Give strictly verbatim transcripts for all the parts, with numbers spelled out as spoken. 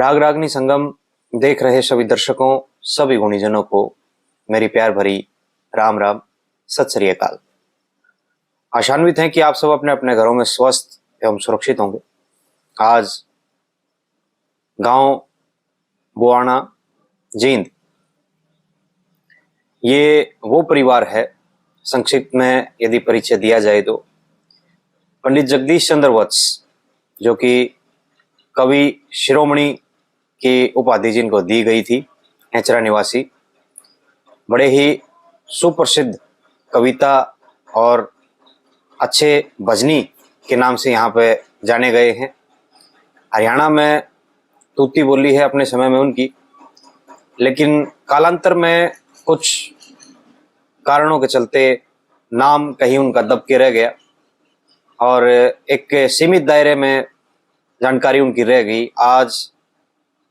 राग रागनी संगम देख रहे सभी दर्शकों, सभी गुणीजनों को मेरी प्यार भरी राम राम, सत श्री अकाल। आशान्वित हैं कि आप सब अपने अपने घरों में स्वस्थ एवं सुरक्षित होंगे। आज गांव बुआना, जींद, ये वो परिवार है, संक्षिप्त में यदि परिचय दिया जाए तो पंडित जगदीश चंद्र वत्स, जो कि कवि शिरोमणि की उपाधि जिनको दी गई थी, नेचरा निवासी, बड़े ही सुप्रसिद्ध कविता और अच्छे भजनी के नाम से यहाँ पे जाने गए हैं। हरियाणा में तूती बोली है अपने समय में उनकी, लेकिन कालांतर में कुछ कारणों के चलते नाम कहीं उनका दब के रह गया और एक सीमित दायरे में जानकारी उनकी रह गई। आज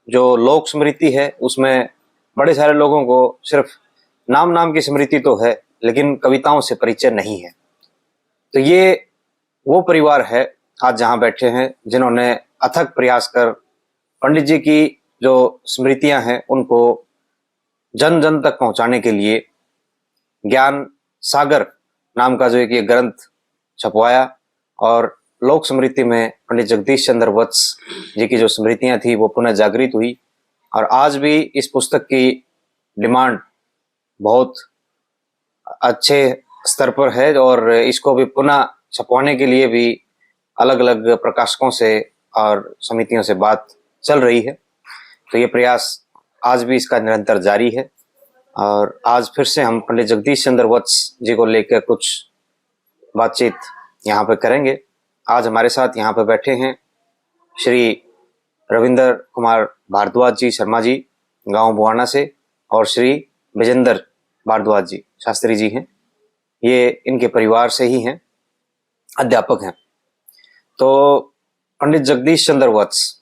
जो लोक स्मृति है, उसमें बड़े सारे लोगों को सिर्फ नाम नाम की स्मृति तो है, लेकिन कविताओं से परिचय नहीं है। तो ये वो परिवार है आज जहाँ बैठे हैं, जिन्होंने अथक प्रयास कर पंडित जी की जो स्मृतियां हैं उनको जन जन तक पहुंचाने के लिए ज्ञान सागर नाम का जो एक ये ग्रंथ छपवाया और लोक स्मृति में पंडित जगदीश चंद्र वत्स जी की जो स्मृतियां थी वो पुनः जागृत हुई। और आज भी इस पुस्तक की डिमांड बहुत अच्छे स्तर पर है और इसको भी पुनः छपवाने के लिए भी अलग-अलग प्रकाशकों से और समितियों से बात चल रही है। तो ये प्रयास आज भी इसका निरंतर जारी है और आज फिर से हम पंडित जगदीश चंद्र वत्स जी को लेकर कुछ बातचीत यहाँ पे करेंगे। आज हमारे साथ यहाँ पे बैठे हैं श्री रविंद्र कुमार भारद्वाज जी शर्मा जी, गांव बुआना से, और श्री विजेंद्र भारद्वाज जी शास्त्री जी हैं। ये इनके परिवार से ही हैं, अध्यापक हैं। तो पंडित जगदीश चंद्र वत्स,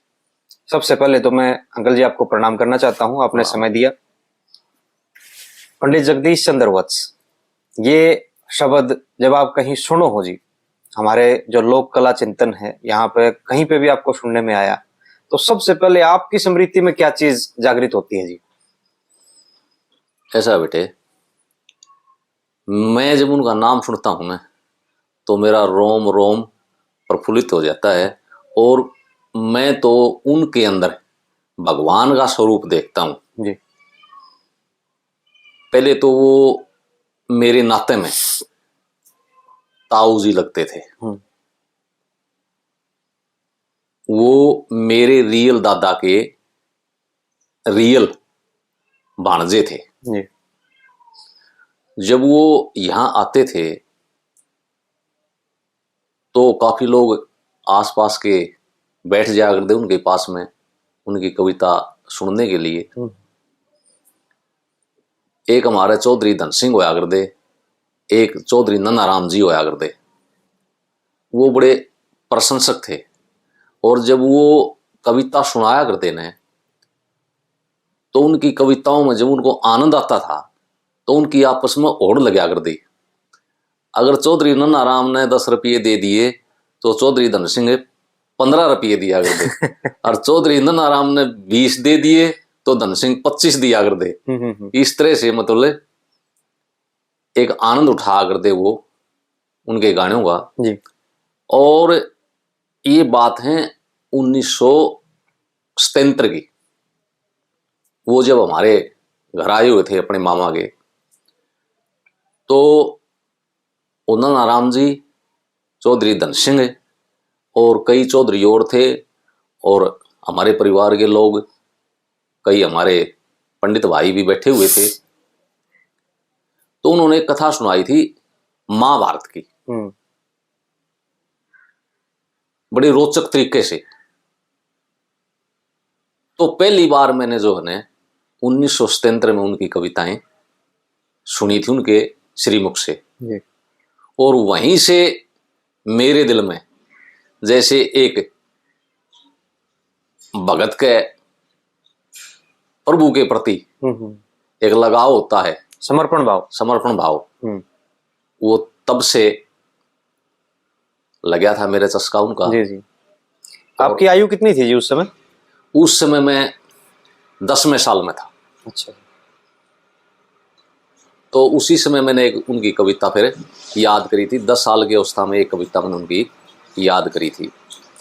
सबसे पहले तो मैं अंकल जी आपको प्रणाम करना चाहता हूँ, आपने समय दिया। पंडित जगदीश चंद्र वत्स, ये शब्द जब आप कहीं सुनो हो जी, हमारे जो लोक कला चिंतन है यहाँ पे कहीं पे भी आपको सुनने में आया, तो सबसे पहले आपकी स्मृति में क्या चीज जागृत होती है जी? ऐसा बेटे, मैं जब उनका नाम सुनता हूं ना, तो मेरा रोम रोम प्रफुल्लित हो जाता है और मैं तो उनके अंदर भगवान का स्वरूप देखता हूं। जी। पहले तो वो मेरे नाते में ताऊ जी लगते थे। हम्म। वो मेरे रियल दादा के रियल भाणजे थे। जी। जब वो यहाँ आते थे तो काफी लोग आसपास के बैठ जाया करते उनके पास में, उनकी कविता सुनने के लिए। हम्म। एक हमारे चौधरी धन सिंह होया करते, एक चौधरी नन्नाराम जी होया करते, वो बड़े प्रशंसक थे। और जब वो कविता सुनाया करते ने, तो उनकी कविताओं में जब उनको आनंद आता था, तो उनकी आपस में होड़ लग्या करती। अगर चौधरी नन्नाराम ने दस रुपये दे दिए, तो चौधरी धन सिंह पन्द्रह रुपये दिया करते। और चौधरी नन्नाराम ने बीस दे दिए, तो धन सिंह पच्चीस दिया करते। हम्म, हम्म, हम्म। इस तरह से, मतलब, एक आनंद उठाया करते वो उनके गानों का। जी। और ये बात है उन्नीस सौ सतहत्तर की। वो जब हमारे घर आए हुए थे अपने मामा के, तो वो नन्नाराम जी, चौधरी धन सिंह और कई चौधरी और थे, और हमारे परिवार के लोग, कई हमारे पंडित भाई भी बैठे हुए थे। तो उन्होंने एक कथा सुनाई थी महाभारत की, हम्म। बड़े रोचक तरीके से। तो पहली बार मैंने जो है ना उन्नीस सौ सतहत्तर में उनकी कविताएं सुनी थी उनके श्रीमुख से। जी। और वहीं से मेरे दिल में जैसे एक भगत के प्रभु के प्रति हम्म, हम्म। एक लगाव होता है, समर्पण भाव। समर्पण भाव, हम्म। वो तब से लगा था मेरा चस्का उनका। जी, जी। आपकी आयु कितनी थी जी उस समय? उस समय मैं दसवें साल में था। अच्छा। तो उसी समय मैंने एक उनकी कविता फिर याद करी थी। दस साल की अवस्था में एक कविता मैंने उनकी याद करी थी।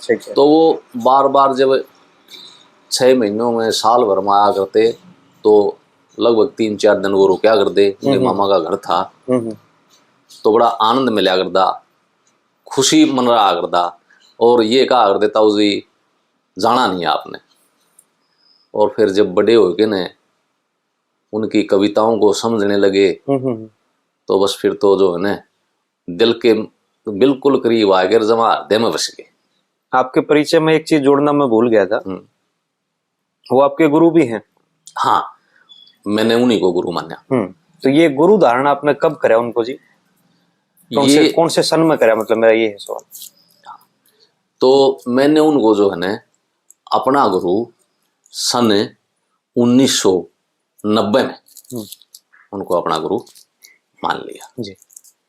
ठीक है। तो वो बार बार जब छः महीनों में, साल भर में आया करते, तो लगभग तीन चार दिन वो रुकया करते। उनके हम्म, हम्म। मामा का घर था। हम्म, हम्म। तो बड़ा आनंद मिला करता, खुशी मन रहा करता। और ये कहा करते, "ताऊ जी, जाना नहीं आपने।" और फिर जब बड़े हो के ने उनकी कविताओं को समझने लगे, हम्म, हम्म। तो बस फिर तो जो है ना, दिल के बिल्कुल करीब आ गए, जमा हृदय में बस गए। आपके परिचय में एक चीज जोड़ना मैं भूल गया था। हम्म। वो आपके गुरु भी हैं? हाँ, मैंने उन्हीं को गुरु माना। हम्म। तो ये गुरु धारण आपने कब करा उनको जी? कौन से, ये कौन से सन में करा, मतलब, मेरा ये है सवाल। तो मैंने उनको जो है ना, अपना गुरु सन उन्नीस सौ नब्बे में हम्म। उनको अपना गुरु मान लिया। जी।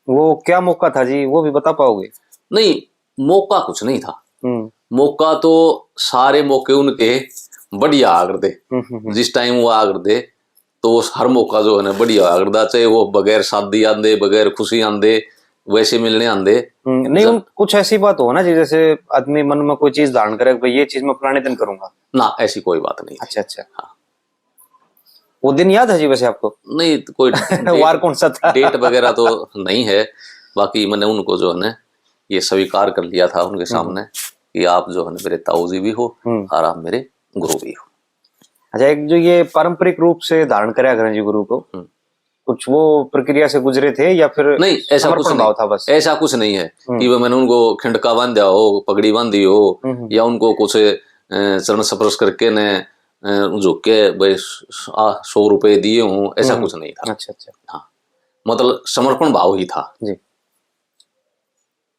वो क्या मौका था जी, वो भी बता पाओगे? नहीं, मौका कुछ नहीं था। हम्म। मौका तो सारे मौके उनके बढ़िया आ करते। हम्म, हम्म, हम्म। जिस टाइम वो आ करते, तो वो हर मौका जो है ना बढ़िया आ करता, चाहे वो बगैर शादी आंदे, बगैर खुशी आंदे, वैसे मिलने आंदे। हम्म, नहीं, जब उन, कुछ ऐसी बात हो ना जी, जैसे आदमी मन में कोई चीज धारण करे कि भाई, ये चीज मैं फलाने दिन करूंगा। ना, ऐसी कोई बात नहीं थी। अच्छा, अच्छा। हाँ। वो दिन याद है जी वैसे आपको? नहीं, तो कोई डेट, वार कौन सा था? डेट वगैरह तो नहीं है, बाकी मैंने उनको जो है ना, ये स्वीकार कर लिया था उनके हम्म। सामने कि आप जो है ना, मेरे ताऊ जी भी हो हम्म। और आप मेरे गुरु भी हो। अच्छा, एक जो ये पारंपरिक रूप से धारण करया करें जी गुरु को, हम्म। कुछ वो प्रक्रिया से गुजरे थे या फिर नहीं, ऐसा कुछ समर्पण नहीं। भाव था बस? ऐसा कुछ नहीं है हम्म। कि वो मैंने उनको खिंडका बांधा हो, पगड़ी बांधी हो, हम्म, हम्म। या उनको कुछ, अ, चरण स्पर्श करके ने, अ, झुक के भाई स-, आ, सौ रुपए दिए हों, ऐसा हम्म। कुछ नहीं था। अच्छा, अच्छा। हाँ, मतलब समर्पण भाव ही था। जी।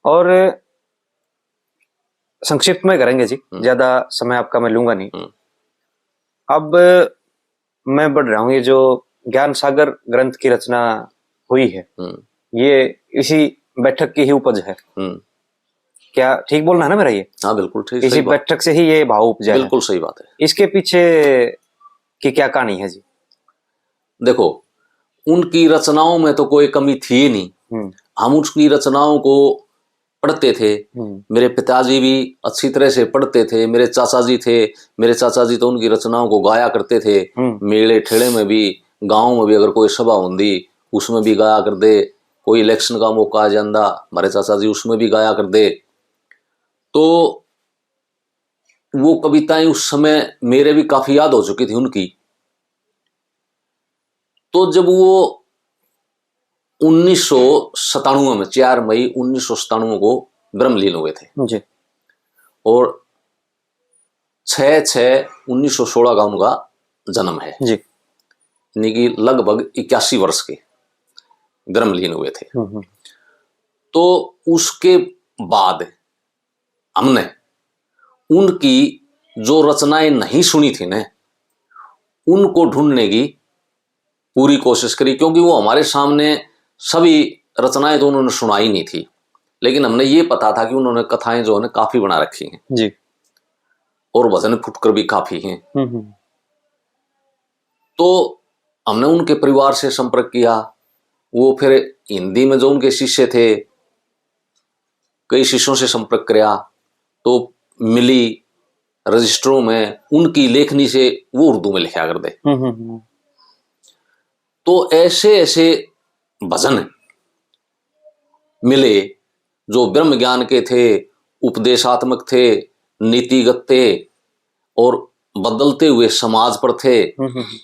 और संक्षिप्त में करेंगे जी, हम्म। ज्यादा समय आपका मैं लूंगा नहीं। हम्म। अब मैं बढ़ रहा हूँ, ये जो ज्ञान सागर ग्रंथ की रचना हुई है, हम्म। ये इसी बैठक की ही उपज है। हम्म। क्या ठीक बोलना है ना मेरा ये? हाँ, बिल्कुल ठीक, इसी सही बात। बैठक से ही ये भाव उपजा है। बिल्कुल सही बात है। इसके पीछे की क्या कहानी है जी? देखो, उनकी रचनाओं में तो कोई कमी थी ही नहीं। हम्म। हम उनकी रचनाओं को पढ़ते थे। हम्म। मेरे पिताजी भी अच्छी तरह से पढ़ते थे। मेरे चाचा जी थे, मेरे चाचा जी तो उनकी रचनाओं को गाया करते थे। हम्म। मेले ठेले में भी, गांव में भी अगर कोई सभा होंदी, उसमें भी गाया करते। कोई इलेक्शन का मौका आ जांदा, हमारे चाचा जी उसमें भी गाया करते। तो वो कविताएं उस समय मेरे भी काफी याद हो चुकी थी उनकी। तो जब वो उन्नीस सौ सतानवे में, चार मई उन्नीस सौ सतानवे को ब्रह्मलीन हुए थे जी। और छः छः उन्नीस सौ सोलह का उनका जन्म है जी। यानी कि लगभग इक्यासी वर्ष के ब्रह्मलीन हुए थे। हम्म, हम्म। तो उसके बाद हमने उनकी जो रचनाएं नहीं सुनी थी ना, उनको ढूंढने की पूरी कोशिश करी, क्योंकि वो हमारे सामने सभी रचनाएं तो उन्होंने सुनाई नहीं थी, लेकिन हमने ये पता था कि उन्होंने कथाएं जो है ना काफी बना रखी हैं जी। और भजन फुटकर भी काफी हैं। हम्म, हम्म। तो हमने उनके परिवार से संपर्क किया। वो फिर हिंदी में जो उनके शिष्य थे, कई शिष्यों से संपर्क करया, तो मिली रजिस्टरों में, उनकी लेखनी से वो उर्दू में लिखा करते। हम्म, हम्म, हम्म। तो ऐसे ऐसे भजन मिले जो ब्रह्म ज्ञान के थे, उपदेशात्मक थे, नीतिगत थे और बदलते हुए समाज पर थे। हम्म, हम्म, हम्म।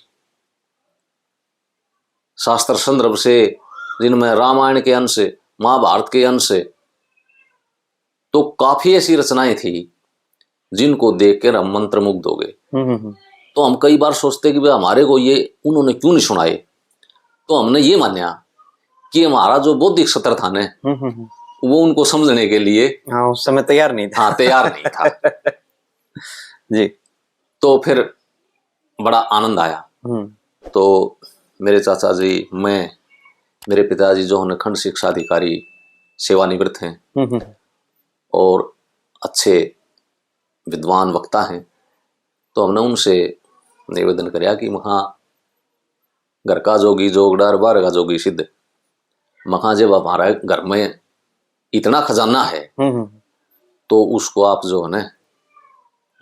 शास्त्र संदर्भ से, जिनमें रामायण के अंश, महाभारत के अंश, तो काफी ऐसी रचनाएं थी जिनको देखकर हम मंत्रमुग्ध हो गए। हम्म, हम्म, हम्म। तो हम कई बार सोचते कि भाई हमारे को ये उन्होंने क्यों नहीं सुनाए। तो हमने ये मान्या कि हमारा जो बौद्धिक सत्र था ना, हम्म, हम्म, हम्म। वो उनको समझने के लिए हाँ, उस समय तैयार नहीं था। हाँ, तैयार नहीं था। जी। तो फिर बड़ा आनंद आया। हम्म। तो मेरे चाचा जी, मैं, मेरे पिताजी जो हैं खंड शिक्षा अधिकारी सेवानिवृत्त हैं हम्म, हम्म। और अच्छे विद्वान वक्ता हैं, तो हमने उनसे निवेदन करया कि मखा घर का जोगी जोगदार, बाहर का जोगी सिद्ध, मखा जब हमारा घर में इतना खजाना है, हम्म, हम्म। तो उसको आप जो है ना,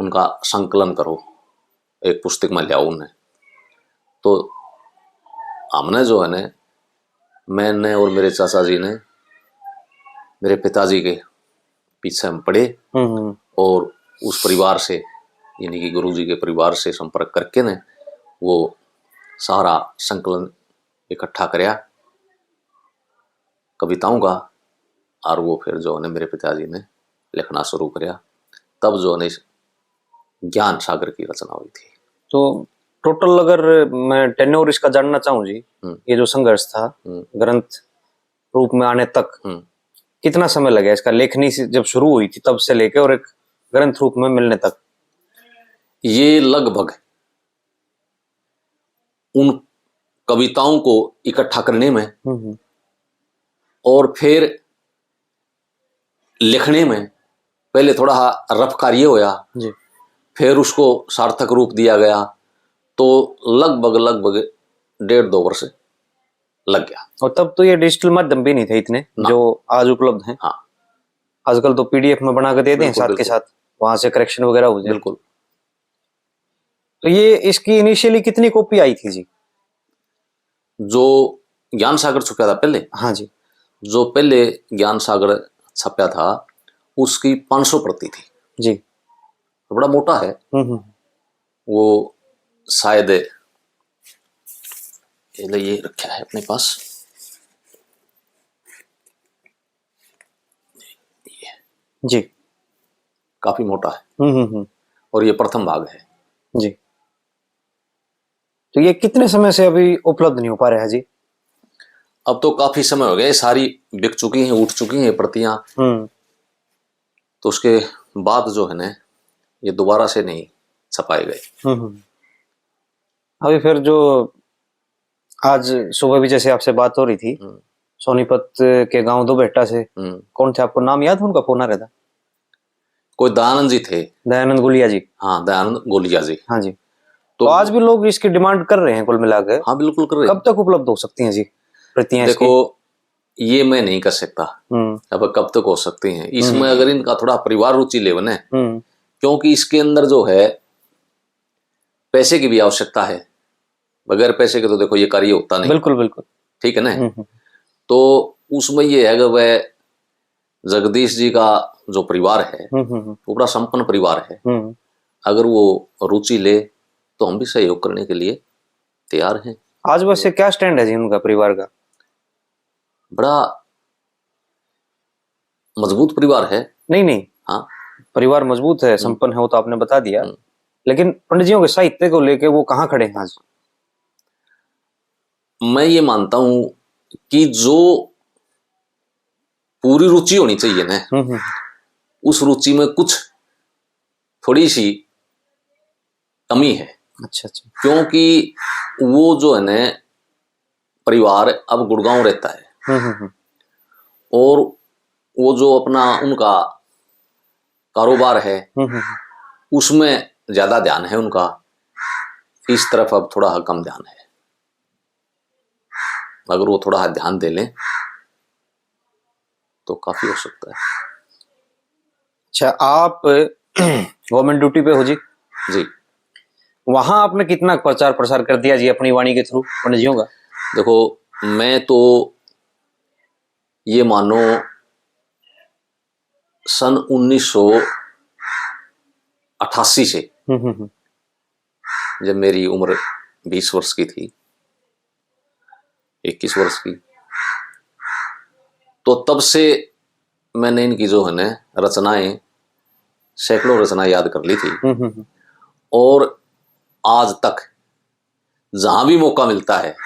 उनका संकलन करो, एक पुस्तक में ले आओ उन्हें। तो हमने जो है ना, मैंने और मेरे चाचा जी ने मेरे पिताजी के पीछे हम पड़े हम्म, हम्म। और उस परिवार से, यानी कि गुरु जी के परिवार से संपर्क करके ने वो सारा संकलन इकट्ठा करया कविताओं का, और वो फिर जो है मेरे पिताजी ने लिखना शुरू करया। तब जो है इस ज्ञान सागर की रचना हुई थी। तो टोटल अगर मैं टेन्योर इसका जानना चाहूँ जी, हम्म। ये जो संघर्ष था हम्म। ग्रंथ रूप में आने तक, हम्म। कितना समय लगा इसका, लेखनी से जब शुरू हुई थी तब से लेके और एक ग्रंथ रूप में मिलने तक? ये लगभग उन कविताओं को इकट्ठा करने में हम्म, हम्म। और फिर लिखने में पहले थोड़ा रफ कार्य होया, जी। फिर उसको सार्थक रूप दिया गया, तो लगभग, लगभग डेढ़ दो वर्ष लग गया। और तब तो ये डिजिटल माध्यम भी नहीं थे इतने ना। जो आज उपलब्ध हैं। हाँ। आजकल तो पीडीएफ में बना के दे दें बिल्कुल, साथ के बिल्कुल। साथ, वहां से करेक्शन वगैरह हो जाए। बिल्कुल। तो ये इसकी इनिशियली कितनी कॉपी आई थी जी? जो ज्ञान सागर छपया था पहले? हाँ जी। जो पहले ज्ञान सागर छपया था, उसकी पाँच सौ प्रति थी। जी। बड़ा मोटा है। हम्म, हम्म। वो शायद, ये ले, ये रखा है अपने पास। ये। जी। काफी मोटा है। हम्म, हम्म, हम्म। और ये प्रथम भाग है। जी। तो ये कितने समय से अभी उपलब्ध नहीं हो पा रहा है जी? अब तो काफी समय हो गया, ये सारी बिक चुकी हैं, उठ चुकी हैं प्रतियां। हम्म। तो उसके बाद जो है ना, ये दोबारा से नहीं छपाए गए। हम्म, हम्म। अभी फिर जो आज सुबह भी जैसे आपसे बात हो रही थी, हम्म। सोनीपत के गांव दो बेटा से, हम्म। कौन थे, आपको नाम याद है उनका, कौन आ रहा था? कोई दयानंद जी थे। दयानंद गोलिया जी। हाँ, दयानंद गोलिया जी। हाँ जी। तो तो आज भी लोग इसकी डिमांड कर रहे हैं कुल मिला के। हाँ, बिल्कुल कर रहे हैं। कब तक उपलब्ध हो सकती हैं जी प्रतियां इसकी? देखो, ये मैं नहीं कर सकता। हम्म। अब कब तक हो सकती हैं। इसमें हम्म। अगर इनका थोड़ा परिवार रुचि ले बने, हम्म। क्योंकि इसके अंदर जो है, पैसे की भी आवश्यकता है। बगैर पैसे के तो देखो, ये कार्य होता नहीं। बिल्कुल, बिल्कुल। ठीक है ना? हम्म, हम्म। तो उसमें ये है कि वह जगदीश जी का जो परिवार है, हम्म, हम्म, हम्म। वो बड़ा संपन्न परिवार है। हम्म। अगर वो रुचि ले, तो हम भी सहयोग करने के लिए तैयार हैं। आज वैसे क्या स्टैंड है जी उनका परिवार का? बड़ा मजबूत परिवार है। नहीं, नहीं। हाँ। परिवार मजबूत है, हम्म। संपन्न है, वो तो आपने बता दिया। हम्म। लेकिन पंडित जियों के साहित्य को लेके वो कहाँ खड़े हैं आज? मैं ये मानता हूँ कि जो पूरी रुचि होनी चाहिए ना, हम्म, हम्म। उस रुचि में कुछ थोड़ी सी कमी है। अच्छा, अच्छा। क्योंकि वो जो है ना, परिवार अब गुड़गांव रहता है। हम्म, हम्म, हम्म। और वो जो अपना उनका कारोबार है, हम्म, हम्म, हम्म। उसमें ज्यादा ध्यान है उनका, इस तरफ अब थोड़ा कम ध्यान है। अगर वो थोड़ा ध्यान दे लें, तो काफी हो सकता है। अच्छा, आप गवर्नमेंट ड्यूटी पे हो जी? जी। वहां आपने कितना प्रचार प्रसार कर दिया जी अपनी वाणी के थ्रू पंडित जियों का? देखो, मैं तो ये मानो सन उन्नीस सौ अट्ठासी से, हम्म, हम्म, हम्म। जब मेरी उम्र बीस वर्ष की थी, इक्कीस वर्ष की, तो तब से मैंने इनकी जो है ना रचनाएं, सैकड़ों रचनाएं याद कर ली थी। हम्म, हम्म, हम्म। और आज तक जहां भी मौका मिलता है,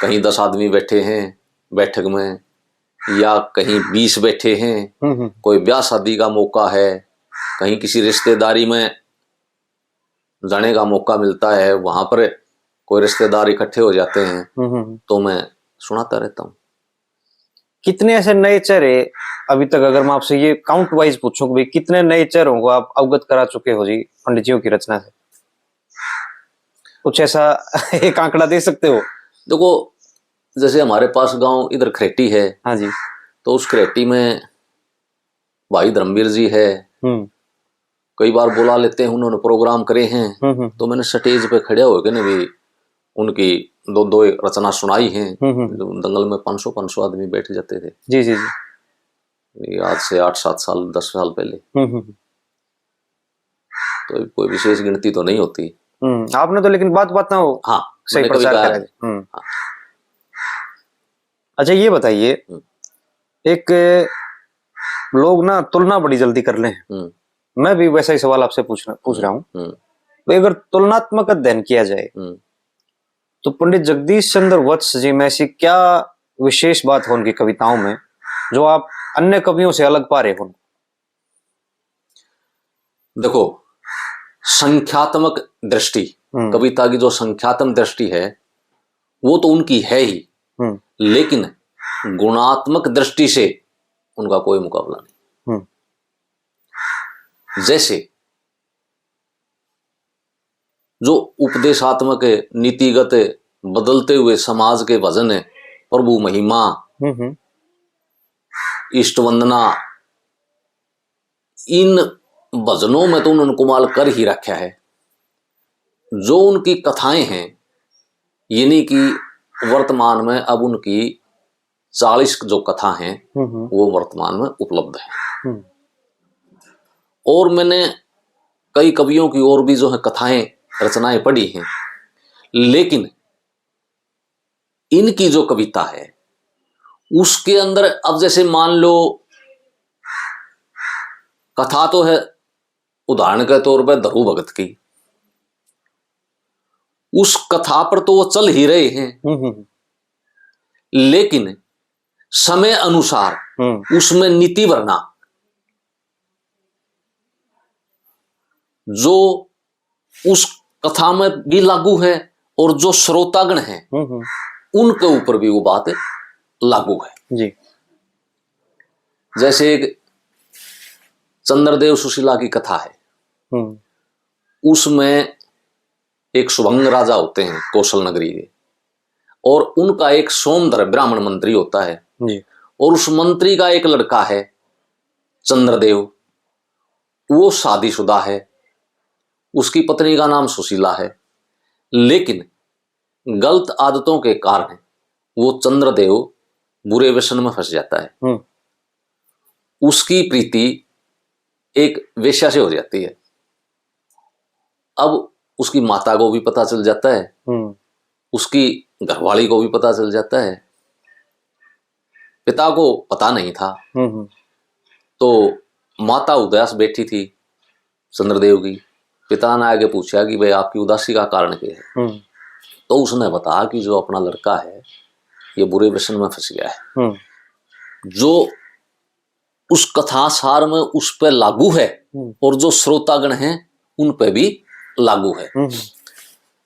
कहीं दस आदमी बैठे हैं बैठक में, या कहीं बीस बैठे हैं, हम्म, हम्म। कोई ब्याह शादी का मौका है, कहीं किसी रिश्तेदारी में जाने का मौका मिलता है, वहां पर कोई रिश्तेदार इकट्ठे हो जाते हैं, हम्म, हम्म। तो मैं सुनाता रहता हूँ। कितने ऐसे नए चेहरे अभी तक, अगर मैं आपसे ये काउंट वाइज पूछूं कि भाई, कितने नए चेहरों को आप अवगत करा चुके हो जी पंडित जियों की रचना से? कुछ ऐसा एक आंकड़ा दे सकते हो? देखो, जैसे हमारे पास गांव इधर खरेटी है, हाँ जी। तो उस खरेटी में भाई धर्मवीर जी है, हम्म। कई बार बुला लेते हैं, उन्होंने प्रोग्राम करे हैं, हम्म, हम्म। तो मैंने स्टेज पे खड़े होकर ने भी उनकी दो दो रचना सुनाई हैं। हम्म, हम्म। जो दंगल में पाँच सौ, पाँच सौ आदमी बैठ जाते थे। जी, जी, जी। ये आज से आठ सात साल, दस साल पहले। हम्म, हम्म। तो कोई विशेष गिनती तो नहीं होती। हम्म, आपने तो लेकिन बात बात ना हो, हाँ, सही मैंने कभी प्रचार कहा करा नहीं। दे। हम्म। हाँ। अच्छा, ये बताइए, हम्म। एक लोग ना तुलना बड़ी जल्दी कर लें। हम्म। मैं भी वैसा ही सवाल आपसे पूछना, पूछ रहा हूँ। हम्म। तो अगर तुलनात्मक अध्ययन किया जाए, हम्म। तो पंडित जगदीश चंद्र वत्स जी में ऐसी क्या विशेष बात हो उनकी कविताओं में जो आप अन्य कवियों से अलग पा रहे हो? देखो, संख्यात्मक दृष्टि, हम्म। कविता की जो संख्यात्मक दृष्टि है, वो तो उनकी है ही, हम्म। लेकिन गुणात्मक दृष्टि से उनका कोई मुकाबला नहीं। हम्म। जैसे जो उपदेशात्मक, नीतिगत, बदलते हुए समाज के भजन, प्रभु महिमा, हम्म, हम्म। इष्ट वंदना, इन भजनों में तो उन्होंने कमाल कर ही रखा है। जो उनकी कथाएं हैं, यानी कि वर्तमान में अब उनकी चालीस जो कथा हैं, हम्म, हम्म। वो वर्तमान में उपलब्ध हैं। हम्म। और मैंने कई कवियों की और भी जो है कथाएं, रचनाएं पढ़ी हैं, लेकिन इनकी जो कविता है, उसके अंदर, अब जैसे मान लो, कथा तो है, उदाहरण के तौर पर धरू भगत की, उस कथा पर तो वो चल ही रहे हैं, हम्म, हम्म। लेकिन समय अनुसार हम्म। उसमें नीति भरना, जो उस कथा में भी लागू है और जो श्रोतागण हैं, हम्म, हम्म। उनके ऊपर भी वो बात लागू है। जी। जैसे एक चंद्रदेव सुशीला की कथा है, हम्म। उसमें एक शुभंग राजा होते हैं कौशल नगरी के, और उनका एक सोमधर ब्राह्मण मंत्री होता है, जी। और उस मंत्री का एक लड़का है चंद्रदेव, वो शादीशुदा है, उसकी पत्नी का नाम सुशीला है, लेकिन गलत आदतों के कारण वो चंद्रदेव बुरे व्यसन में फंस जाता है। हम्म। उसकी प्रीति एक वेश्या से हो जाती है। अब उसकी माता को भी पता चल जाता है, हम्म। उसकी घरवाली को भी पता चल जाता है। पिता को पता नहीं था। हम्म, हम्म। तो माता उदास बैठी थी चंद्रदेव की। पिता ने आगे पूछा कि भाई, आपकी उदासी का कारण क्या है? हम्म। तो उसने बताया कि जो अपना लड़का है, ये बुरे व्यसन में फंस गया है। हम्म। जो उस कथा सार में उस पे लागू है, हम्म। और जो श्रोतागण हैं, उन पे भी लागू है। हम्म।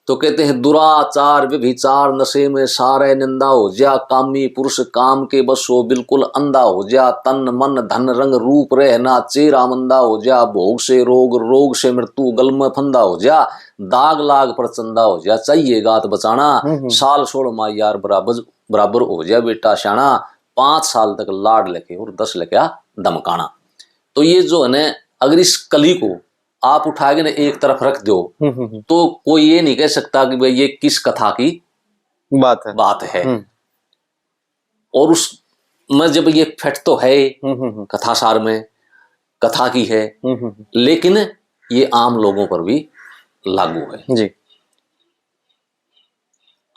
तो कहते हैं, दुराचार, व्यभिचार, नशे में सारे निंदा हो जा, कामी पुरुष काम के बस हो, बिल्कुल अंधा हो जा, तन मन धन रंग रूप रहना, चेहरा मंदा हो जा, भोग से रोग, रोग से मृत्यु, गल में फंदा हो जा, दाग लाग पर चंदा हो जा, चाहिए गात बचाना, हम्म, हम्म। साल सोल माँ यार बराबर, बराबर हो जा बेटा स्याणा, पाँच साल तक लाड लेके और दस लेके धमकाना। तो ये जो है ना, अगर इस कली को आप उठा के ना एक तरफ रख दो, हम्म, हम्म, हम्म। तो कोई ये नहीं कह सकता कि भाई, ये किस कथा की बात है। बात है। हम्म। और उस में जब ये फिट तो है, हम्म, हम्म, हम्म। कथा सार में, कथा की है, हम्म, हम्म, हम्म। लेकिन ये आम लोगों पर भी लागू है। जी।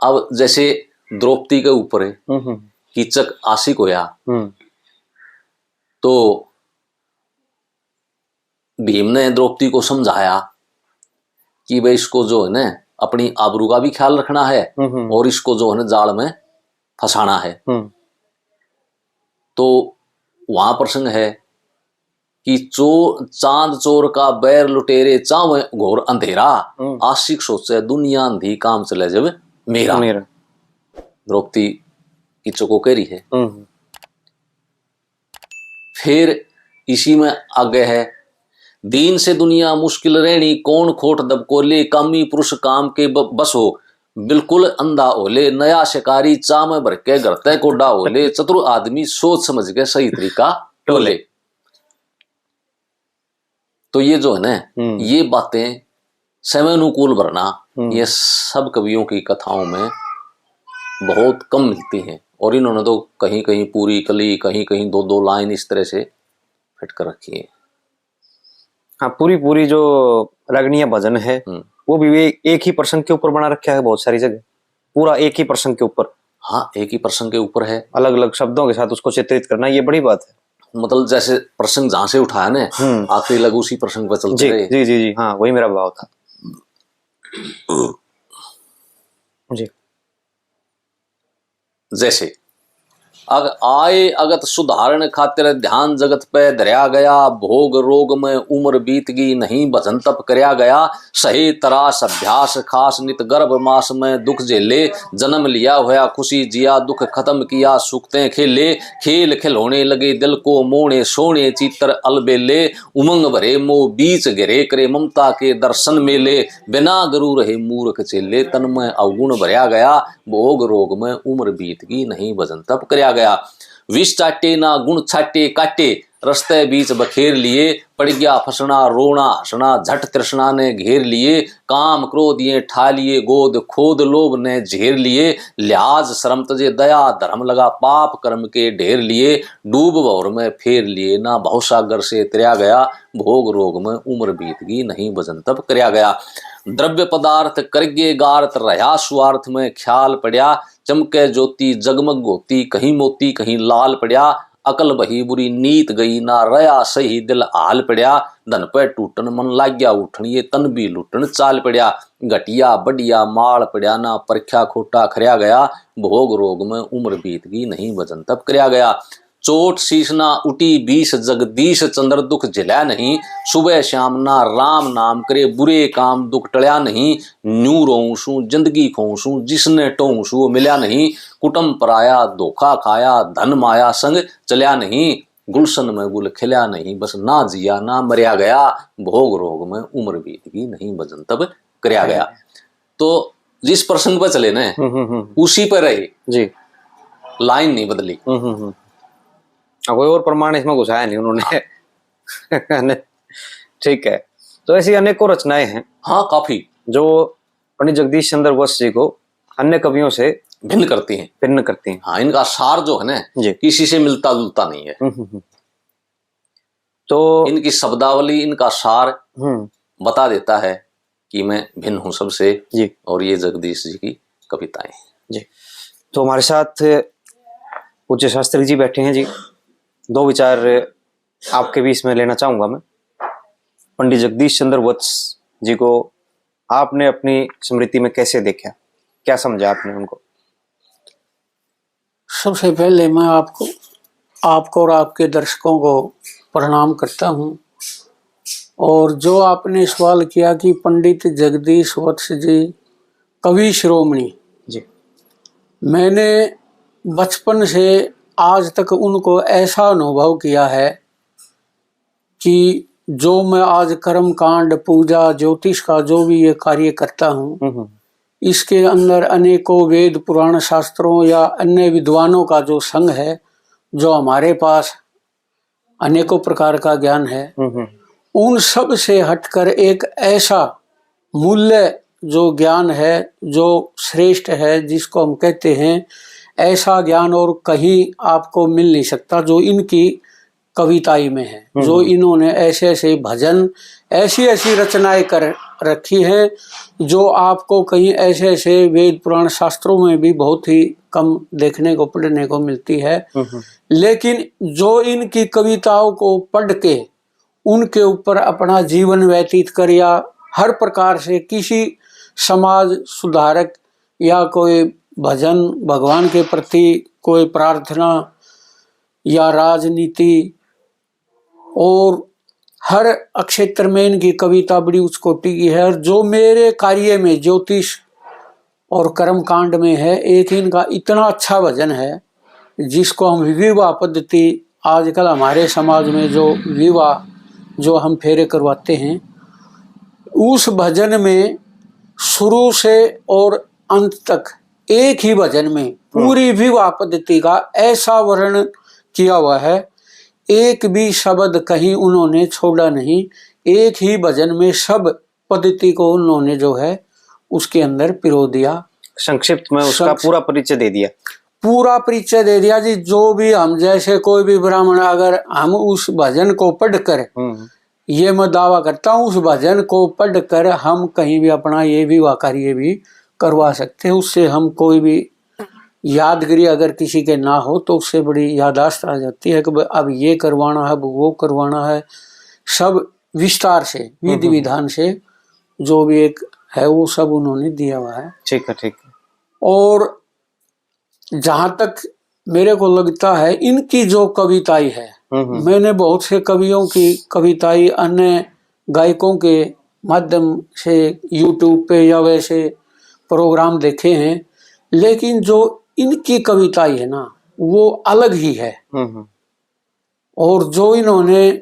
अब जैसे द्रौपदी के ऊपर हम्म, हम्म। कीचक आशिक होया, हम्म। तो भीम ने द्रौपदी को समझाया कि भाई, इसको जो है ना, अपनी आबरू का भी ख्याल रखना है हम्म, हम्म। और इसको जो है ना, जाल में फंसाना है। हम्म। तो वहां प्रसंग है कि चो-, चांद चोर का बैर लुटेरे चावे घोर अंधेरा, हम्म। आशिक सोचे दुनिया अंधी काम चले जब मेरा। मेरा। द्रौपदी कीचक को कह रही है। हम्म। फिर इसी में आगे है, दीन से दुनिया मुश्किल रहनी, कौन खोट दबकोले, कामी पुरुष काम के ब-, बस हो, बिल्कुल अंधा होले, नया शिकारी चाह में भर के घर तै कोडा होले, चतुर आदमी सोच समझ के सही तरीका टोले। तो ये जो है ना, हम्म। ये बातें समय अनुकूल भरना, हम्म। ये सब कवियों की कथाओं में बहुत कम मिलती हैं। और इन्होंने तो कहीं-कहीं पूरी कली, कहीं-कहीं दो-दो लाइन इस तरह से फिट कर रखी है। हाँ, पूरी, पूरी जो रागनीय भजन है, हम्म। वो भी वे एक ही प्रसंग के ऊपर बना रखा है बहुत सारी जगह। पूरा एक ही प्रसंग के ऊपर। हाँ, एक ही प्रसंग के ऊपर है। अलग-अलग शब्दों के साथ उसको चित्रित करना, ये बड़ी बात है। मतलब, जैसे प्रसंग जहाँ से उठाया ने, हम्म। आखिरी लग उसी प्रसंग पर चलते जी, रहे। जी, जी, जी, हाँ, वही मेरा भाव था। जी। जैसे, अग आए अगत सुधारण खातिर ध्यान जगत पे धरया गया, भोग रोग में उम्र बीत गई, नहीं भजन तप करया गया, सहे तरास अभ्यास खास नित गर्भ मास में दुख झेले, जन्म लिया होया खुशी जिया, दुख खत्म किया सुखते खेले, खेल खिलौने लगे दिल को मोहने, सोने चित्र अलबेले, उमंग भरे मोह बीच घिरे, करे ममता के दर्शन मेले, बिना गुरु रहे मूर्ख चेले, तन में अवगुण भरया गया, भोग रोग में उम्र बीत गई, नहीं भजन तप करया गया। विष चाटे ना गुण छाटे काटे, रस्ते बीच बखेर लिए, पड़ गया फंसना, रोना, हंसना, झट तृष्णा ने घेर लिए, काम क्रोध ये ठा लिए, गोद खोद लोभ ने झेर लिए, लिहाज शर्म तजे दया धर्म लगा, पाप कर्म के ढेर लिए, डूब भंवर में फेर लिए, ना भवसागर से तरया गया, भोग रोग में उम्र बीत गई, नहीं भजन तप करया गया। द्रव्य पदार्थ करगे गारत रह्या, स्वार्थ में ख्याल पड़या, चमके ज्योति जगमग होती, कहीं मोती कहीं लाल पड़या, अकल बही बुरी नीत गई, ना रह्या सही दिल हाल पड़या, धन पे टूटन मन लाग्या उठन, ये तन भी लुटन चाल पड़या, घटिया बढ़िया माल पड़या, ना परख्या खोटा खरया गया, भोग रोग में उम्र बीत गई, नहीं भजन तप करया गया। चोट शीश ना उठी बीस जगदीश चंद्र, दुख झिला नहीं सुबह शाम, ना राम नाम करे बुरे काम, दुख टळ्या नहीं। न्यू रोऊं सूं जिंदगी खोऊं सूं, जिसने टोऊं सूं वो मिल्या नहीं। कुटुंब पराया धोखा खाया, धन माया संग चल्या नहीं। गुलशन में गुल खिल्या नहीं, बस ना जिया ना मरया गया, भोग रोग में उम्र बीत गई, नहीं भजन तप करया गया। तो जिस प्रसंग पर चले ना, हम्म, हम्म, हम्म। उसी पर रहे। जी। लाइन नहीं बदली। हम्म, हम्म, हम्म। हाँ, कोई और प्रमाण इसमें घुसाया नहीं उन्होंने। ठीक है, तो ऐसी अनेकों रचनाएं हैं। हाँ, काफी। जो पंडित जगदीश चंद्र वत्स जी को अन्य कवियों से भिन्न करती हैं। भिन्न करती हैं। हाँ, इनका सार जो है ना, जी। किसी से मिलता जुलता नहीं है। हम्म, हम्म, हम्म। तो इनकी शब्दावली, इनका सार हम्म। बता देता है कि मैं भिन्न हूँ सबसे। जी। और ये जगदीश जी की कविताएं। जी। तो हमारे साथ पूज्य शास्त्री जी बैठे हैं जी। दो विचार आपके भी इसमें लेना चाहूँगा मैं। पंडित जगदीश चंद्र वत्स जी को आपने अपनी स्मृति में कैसे देखा, क्या समझा आपने उनको? सबसे पहले मैं आपको, आपको और आपके दर्शकों को प्रणाम करता हूँ। और जो आपने सवाल किया कि पंडित जगदीश वत्स जी कवि शिरोमणि, जी। मैंने बचपन से आज तक उनको ऐसा अनुभव किया है कि जो मैं आज कर्म कांड, पूजा, ज्योतिष का जो भी ये कार्य करता हूँ, हम्म, हम्म। इसके अंदर अनेकों वेद, पुराण, शास्त्रों या अन्य विद्वानों का जो संग है, जो हमारे पास अनेकों प्रकार का ज्ञान है, हम्म, हम्म। उन सब से हटकर एक ऐसा मूल्य जो ज्ञान है, जो श्रेष्ठ है, जिसको हम कहते हैं, ऐसा ज्ञान और कहीं आपको मिल नहीं सकता जो इनकी कविताई में है, हम्म, जो हम्म। इन्होंने ऐसे ऐसे भजन, ऐसी ऐसी रचनाएं कर रखी हैं, जो आपको कहीं ऐसे ऐसे वेद पुराण शास्त्रों में भी बहुत ही कम देखने को, पढ़ने को मिलती है। हम्म, हम्म। लेकिन जो इनकी कविताओं को पढ़ के उनके ऊपर अपना जीवन व्यतीत कर, या हर प्रकार से किसी समाज सुधारक या कोई भजन, भगवान के प्रति कोई प्रार्थना या राजनीति, और हर क्षेत्र में इनकी कविता बड़ी उच्च कोटि की है। और जो मेरे कार्य में, ज्योतिष और कर्म कांड में है, एक इनका इतना अच्छा भजन है, जिसको हम विवाह पद्धति, आजकल हमारे समाज में जो विवाह जो हम फेरे करवाते हैं, उस भजन में शुरू से और अंत तक एक ही भजन में पूरी विवाह पद्धति का ऐसा वर्णन किया हुआ है, एक भी शब्द कहीं उन्होंने छोड़ा नहीं। एक ही भजन में सब पद्धति को उन्होंने जो है उसके अंदर पिरो दिया। संक्षिप्त में उसका संक्ष- पूरा परिचय दे दिया। पूरा परिचय दे दिया जी। जो भी हम, जैसे कोई भी ब्राह्मण, अगर हम उस भजन को पढ़कर हम्म। ये मैं दावा करता हूँ, उस भजन को पढ़कर हम कहीं भी अपना ये विवाह कार्य भी करवा सकते हैं। उससे हम कोई भी यादगिरी अगर किसी के ना हो तो उससे बड़ी यादाश्त आ जाती है कि भाई अब ये करवाना है, अब वो करवाना है। सब विस्तार से, विधि हम्म। विधान से जो भी एक है वो सब उन्होंने दिया हुआ है। ठीक है, ठीक है। और जहाँ तक मेरे को लगता है इनकी जो कविताएं है, हम्म, हम्म। मैंने बहुत से कवियों की कविताएं अन्य गायकों के माध्यम से YouTube पे या वैसे प्रोग्राम देखे हैं, लेकिन जो इनकी कविताएं है ना, वो अलग ही है। हम्म, हम्म। और जो इन्होंने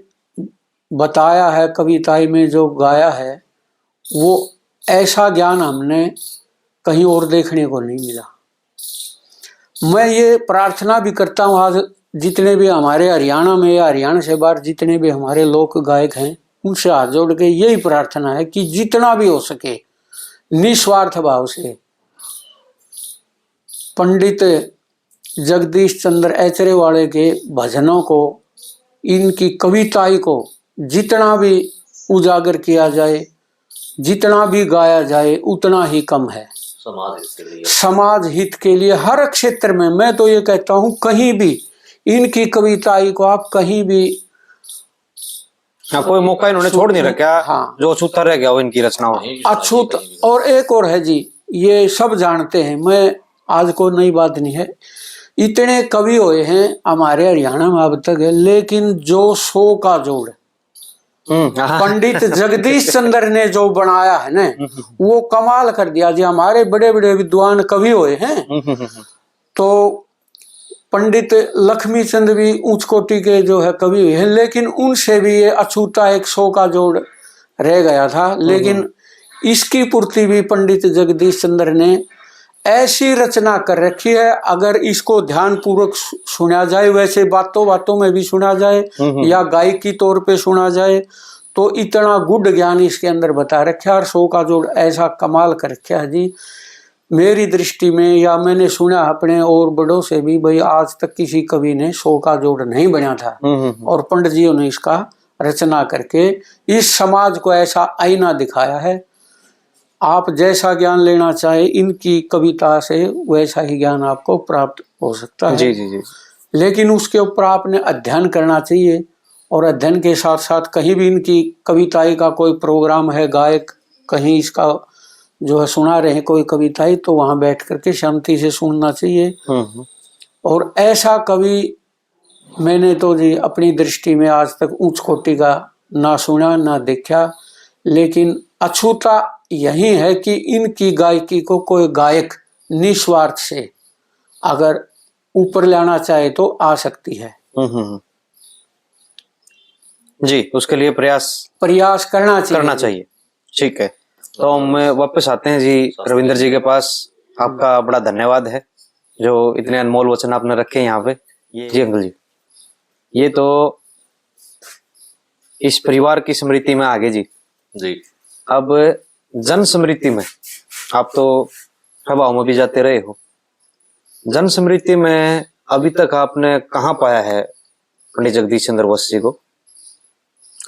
बताया है, कविताएं में जो गाया है, वो ऐसा ज्ञान हमने कहीं और देखने को नहीं मिला। मैं ये प्रार्थना भी करता हूँ, आज जितने भी हमारे हरियाणा में या हरियाणा से बाहर जितने भी हमारे लोक गायक हैं, उनसे हाथ जोड़ के यही प्रार्थना है कि जितना भी हो सके निस्वार्थ भाव से पंडित जगदीश चंद्र ऐचरे वाले के भजनों को, इनकी कविताई को जितना भी उजागर किया जाए, जितना भी गाया जाए, उतना ही कम है। समाज हित के लिए। समाज हित के लिए हर क्षेत्र में, मैं तो ये कहता हूँ, कहीं भी इनकी कविताई को आप कहीं भी हाँ, कोई मौका इन्होंने छोड़ नहीं रखा, हाँ। जो अछूता रह गया हो इनकी रचनाओं में। अछूत। और एक और है जी, ये सब जानते हैं, मैं आज को नई बात नहीं है, इतने कवि हुए हैं हमारे हरियाणा में अब तक, लेकिन जो सौ का जोड़ हम्म, हाँ। पंडित जगदीश चंद्र ने जो बनाया है ना, हम्म, हम्म। वो कमाल कर दिया जी। हमारे बड़े बड़े विद्वान कवि हुए हैं, हम्म, हम्म, हम्म। तो पंडित लक्ष्मी चंद भी ऊंच कोटि के जो है कवि हुए हैं, लेकिन उनसे भी ये अछूता एक सौ का जोड़ रह गया था। लेकिन हम्म। इसकी पूर्ति भी पंडित जगदीश चंद्र ने ऐसी रचना कर रखी है, अगर इसको ध्यानपूर्वक सु-, सुना जाए, वैसे बातों बातों में भी सुना जाए हम्म। या गायकी तौर पे सुना जाए, तो इतना गूढ़ ज्ञान इसके अंदर बता रखा है। और सौ का जोड़ ऐसा कमाल कर रखा है जी, मेरी दृष्टि में, या मैंने सुना अपने और बड़ों से भी, भाई, आज तक किसी कवि ने सौ का जोड़ नहीं बना था। हम्म, हम्म, हम्म। और पंडित जी ने इसका रचना करके इस समाज को ऐसा आईना दिखाया है। आप जैसा ज्ञान लेना चाहे, इनकी कविता से वैसा ही ज्ञान आपको प्राप्त हो सकता है। जी, जी, जी। लेकिन उसके ऊपर आपने अध्ययन करना चाहिए, और अध्ययन के साथ साथ कहीं भी इनकी कविताई का कोई प्रोग्राम है, गायक कहीं इसका जो है सुना रहे हैं कोई कविताई, तो वहाँ बैठ करके शांति से सुनना चाहिए। हम्म, हम्म। और ऐसा कवि मैंने तो जी अपनी दृष्टि में आज तक ऊंच कोटि का ना सुना, ना देखा, लेकिन अछूता यही है कि इनकी गायकी को कोई गायक निस्वार्थ से अगर ऊपर लाना चाहे तो आ सकती है। हम्म, हम्म, हम्म। जी, उसके लिए प्रयास प्रयास करना चाहिए। करना चाहिए। ठीक है, तो हम वापस आते हैं जी रविंद्र जी के पास। आपका बड़ा धन्यवाद है जो इतने अनमोल वचन आपने रखे हैं यहाँ पे। ये जी अंकल जी, ये तो इस परिवार की स्मृति में आ गए जी। जी। अब जन स्मृति में, आप तो सभाओं में भी जाते रहे हो, जन स्मृति में अभी तक आपने कहाँ पाया है पंडित जगदीश चंद्र बोस जी को?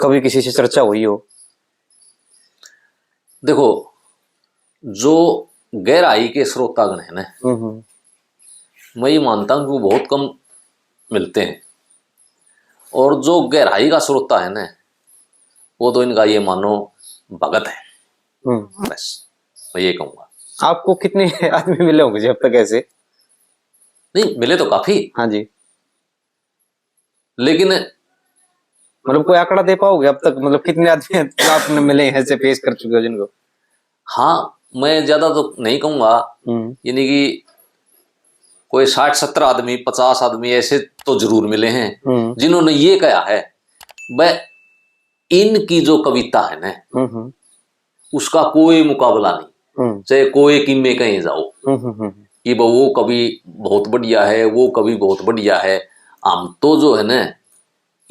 कभी किसी से चर्चा हुई हो? देखो, जो गहराई के श्रोतागण हैं ना, हम्म, हम्म। मैं ये मानता हूँ कि वो बहुत कम मिलते हैं। और जो गहराई का श्रोता है ना, वो तो इनका ये मानो भगत है। हम्म। बस, मैं ये कहूँगा। आपको कितने आदमी मिले होंगे जी अब तक ऐसे? नहीं, मिले तो काफी। हाँ जी। लेकिन मतलब कोई आंकड़ा दे पाओगे अब तक, मतलब कितने आदमी आपने मिले हैं, ऐसे फेस कर चुके हो जिनको? हाँ, मैं ज्यादा तो नहीं कहूंगा, हम्म। यानी कि कोई साठ सत्तर आदमी, पचास आदमी ऐसे तो जरूर मिले हैं, हम्म। जिन्होंने ये कहा है, वह इनकी जो कविता है ना, हम्म, हम्म। उसका कोई मुकाबला नहीं। हम्म। चाहे कोई किम्मे कहीं जाओ हम्म, हम्म, हम्म। कि वो कवि बहुत बढ़िया है, वो कवि बहुत बढ़िया है, हम तो जो है ना,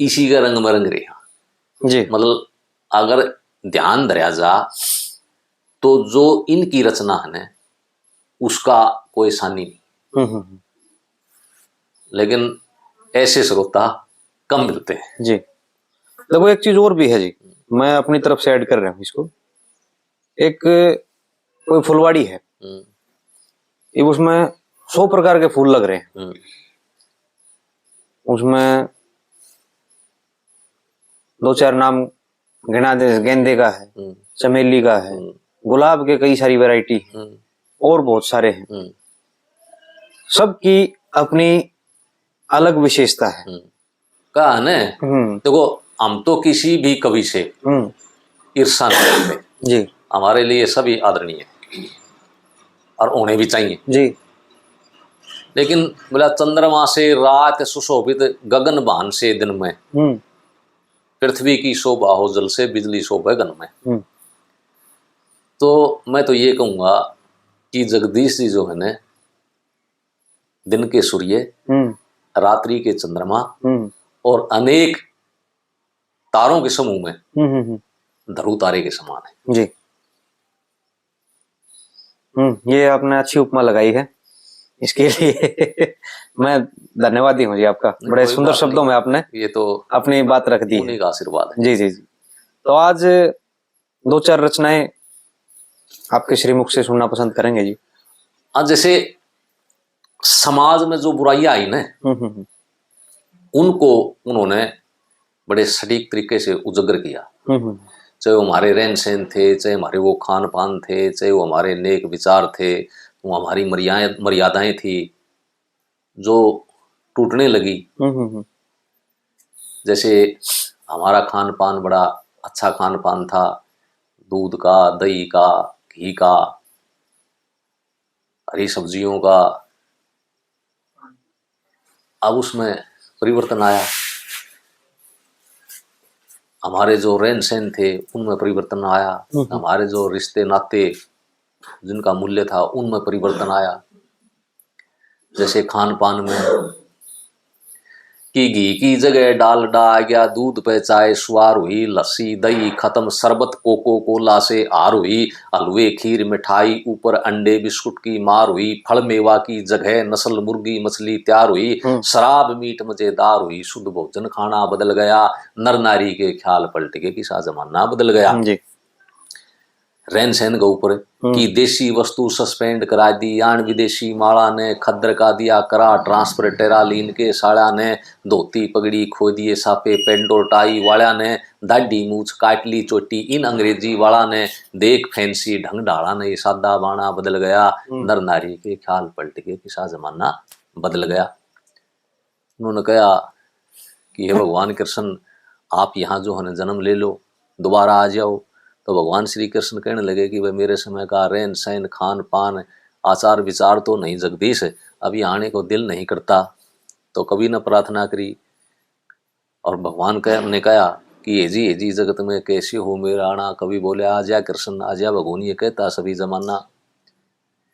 इसी का रंग में रंग रहे हैं। जी। मतलब, अगर ध्यान धरया जा, तो जो इनकी रचना है ना, उसका कोई सानी नहीं। हम्म, हम्म, हम्म। लेकिन ऐसे श्रोता कम मिलते हैं। जी। देखो, एक चीज और भी है जी, मैं अपनी तरफ से ऐड कर रहा हूँ इसको। एक कोई फुलवाड़ी है, हम्म। ये उसमें सौ प्रकार के फूल लग रहे हैं। हम्म। उसमें दो चार नाम गिना दे, गेंदे का है, हम्म। चमेली का है, हम्म। गुलाब के कई सारी वैरायटी है, हम्म। और बहुत सारे हैं। हम्म। सबकी अपनी अलग विशेषता है। हम्म। कहा ने, हम्म। देखो, हम तो किसी भी कवि से हम्म। ईर्ष्या नहीं करते। जी। हमारे लिए सभी आदरणीय हैं और होने भी चाहिए। जी। लेकिन बोला, चंद्रमा से रात सुशोभित, गगन भान से दिन में, हम्म। पृथ्वी की शोभा हो जल से, बिजली शोभे गन में। हम्म। तो मैं तो ये कहूंगा कि जगदीश जी जो है ना, दिन के सूर्य, हम्म। रात्रि के चंद्रमा हम्म। और अनेक तारों के समूह में हम्म, हम्म, हम्म। ध्रुव तारे के समान है। जी। हम्म, ये आपने अच्छी उपमा लगाई है, इसके लिए मैं धन्यवादी हूँ जी आपका। नहीं, बड़े कोई सुंदर बात शब्दों नहीं। में आपने ये तो अपनी बात रख दी है। उन्हीं का आशीर्वाद है। जी, जी, जी। तो आज दो चार रचनाएं आपके श्रीमुख से सुनना पसंद करेंगे जी। आज जैसे समाज में जो बुराइयां आई ना, हम्म, हम्म, हम्म। उनको उन्होंने बड़े सटीक तरीके से उजागर किया। हम्म, हम्म। चाहे वो हमारे रहन सहन थे, चाहे हमारे वो खान पान थे, चाहे वो हमारे नेक विचार थे, वो हमारी मर्या-, मर्यादाएं थी, जो टूटने लगी। हम्म, हम्म, हम्म। जैसे हमारा खान पान बड़ा अच्छा खान पान था, दूध का, दही का, घी का, हरी सब्जियों का, अब उसमें परिवर्तन आया। हमारे जो रहन सहन थे, उनमें परिवर्तन आया। हम्म। हमारे जो रिश्ते नाते, जिनका मूल्य था, उनमें परिवर्तन आया। जैसे खान पान में कि घी की जगह डालडा आ गया, दूध पे चाय सवार हुई, लस्सी दही खत्म, शरबत कोको कोला से हार हुई, हलवे खीर मिठाई ऊपर अंडे बिस्कुट की मार हुई, फल मेवा की जगह नस्ल मुर्गी मछली तैयार हुई, हम्म। शराब मीट मजेदार हुई, शुद्ध भोजन खाना बदल गया, नर नारी के ख्याल पलट के किसा जमाना बदल गया। हम्म जी। रहन सहन के ऊपर हम्म। कि देसी वस्तु सस्पेंड करा दी, आन विदेशी माला ने खद्दर का दिया करा, ट्रांसफर टेरालीन के साला ने धोती पगड़ी खो दिए साफे, पेंट और टाई वाला ने दाढ़ी मूछ काट ली चोटी, इन अंग्रेजी वाला ने देख फैंसी ढंग ढाला ने ये सादा बाणा बदल गया। हम्म। नर नारी के ख्याल पलट के किसा जमाना बदल गया। उन्होंने कहा कि हे भगवान कृष्ण, आप यहाँ जो है ना जन्म ले लो, दोबारा आ जाओ। तो भगवान श्री कृष्ण कहने लगे कि भाई, मेरे समय का रहन सहन, खान पान, आचार विचार तो नहीं जगदीश, अभी आने को दिल नहीं करता। तो कवि ने प्रार्थना करी और भगवान कह, ने कहा कि हे जी, हे जी, जगत में कैसे हो मेरा आना। कवि बोले, आ जा कृष्ण, आ जा भगवान, ये कहता सभी जमाना।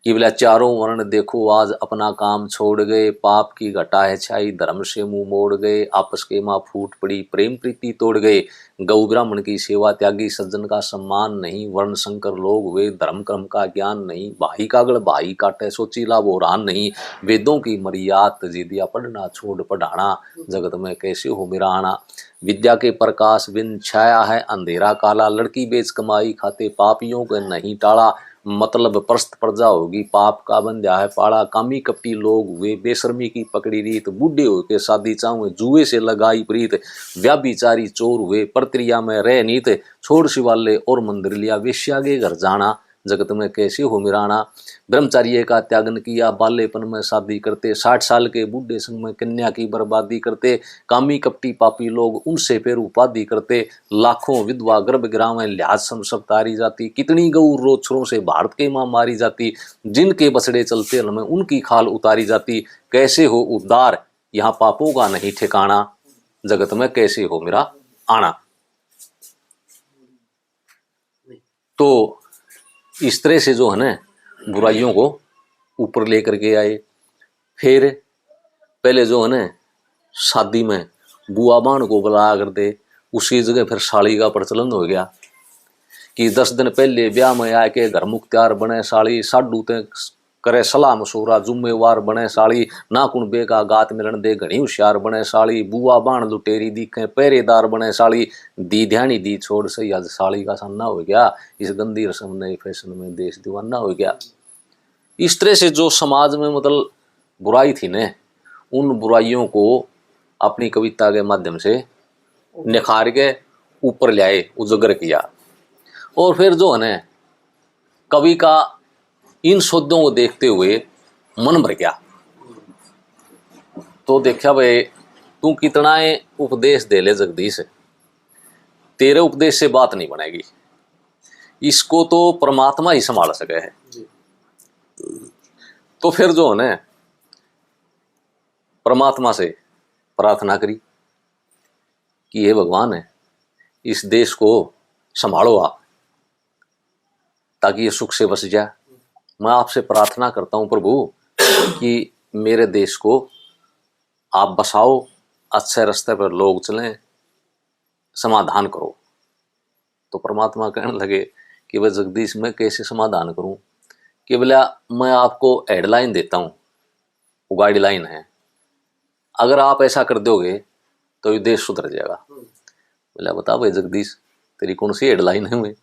कि बोला, चारों वर्ण देखो आज अपना काम छोड़ गए, पाप की घटा है छाई, धर्म से मुंह मोड़ गए, आपस के माँ फूट पड़ी, प्रेम प्रीति तोड़ गए। गौ ब्राह्मण की सेवा त्यागी, सज्जन का सम्मान नहीं, वर्ण संकर लोग हुए, धर्म कर्म का ज्ञान नहीं, भाई का गल भाई काटे, सोची लाभ और हान नहीं, वेदों की मर्याद तजी दिया, पढ़ना छोड़ पढ़ाना, जगत में कैसे हो मेरा आना। विद्या के प्रकाश बिन छाया है अंधेरा काला, लड़की बेच कमाई खाते पापियों के नहीं टाला, मतलब परस्त प्रजा होगी, पाप का बंध्या है पाला। कामी कपटी लोग हुए, बेशर्मी की पकड़ी रीत, बूढ़े होके शादी चाहूए, जुए से लगाई प्रीत, व्याभिचारी चोर हुए, प्रक्रिया में रह नीत, छोड़ शिवालय और मंदिर लिया, वेश्या के घर जाना, जगत में कैसे हो मिराना। ब्रह्मचार्य का त्यागन किया, बालेपन में शादी करते, साठ साल के बूढ़े संग में कन्या की बर्बादी करते, कामी कपटी पापी लोग उनसे फिर उपाधि करते, लाखों विधवा गर्भ गिरावें, लिहाज सम सब तारी जाती। कितनी गऊ रोछरों से भारत के माँ मारी जाती। जिनके बछड़े चलते हल में उनकी खाल उतारी जाती। कैसे हो उद्धार, यहाँ पापों का नहीं ठिकाना। जगत में कैसे हो मेरा आना। तो इस तरह से जो है ना, बुराइयों को ऊपर लेकर के आए। फिर पहले जो है ना, शादी में बुआ बाण को बुलाया करते, उसकी जगह फिर साली का प्रचलन हो गया कि दस दिन पहले ब्याह में आके घर मुख्तियार बने साली, साडू ते करे सलाह मशूरा, जुम्मेवार बने साली, ना कुण बेगा गात मिलन दे, घणी होशियार बने साली, बुआ बाण लुटेरी दिखे, पहरेदार बने साली। दी ध्यानी दी छोड़ सही, आज साली का सान्ना हो गया। इस गंदी रस्म ने फैशन में देश दीवाना हो गया। इस तरह से जो समाज में, मतलब, बुराई थी ने, उन बुराइयों को अपनी कविता के माध्यम से निखार के ऊपर ले आए, उजागर किया। और फिर जो है ना, कवि का इन शब्दों को देखते हुए मन भर गया। तो देखा भाई, तू कितना ही उपदेश दे ले जगदीश, तेरे उपदेश से बात नहीं बनेगी, इसको तो परमात्मा ही संभाल सके है। जी। तो फिर जो है ना, परमात्मा से प्रार्थना करी कि हे भगवान, इस देश को संभालो आप, ताकि ये सुख से बस जाए। मैं आपसे प्रार्थना करता हूँ प्रभु कि मेरे देश को आप बसाओ, अच्छे रास्ते पर लोग चलें, समाधान करो। तो परमात्मा कहने लगे कि भाई जगदीश, मैं कैसे समाधान करूं? कि बोला, मैं आपको हेडलाइन देता हूं, वो गाइडलाइन है, अगर आप ऐसा कर दोगे तो ये देश सुधर जाएगा। बोला, बता भाई जगदीश, तेरी कौन सी हेडलाइन है? मैं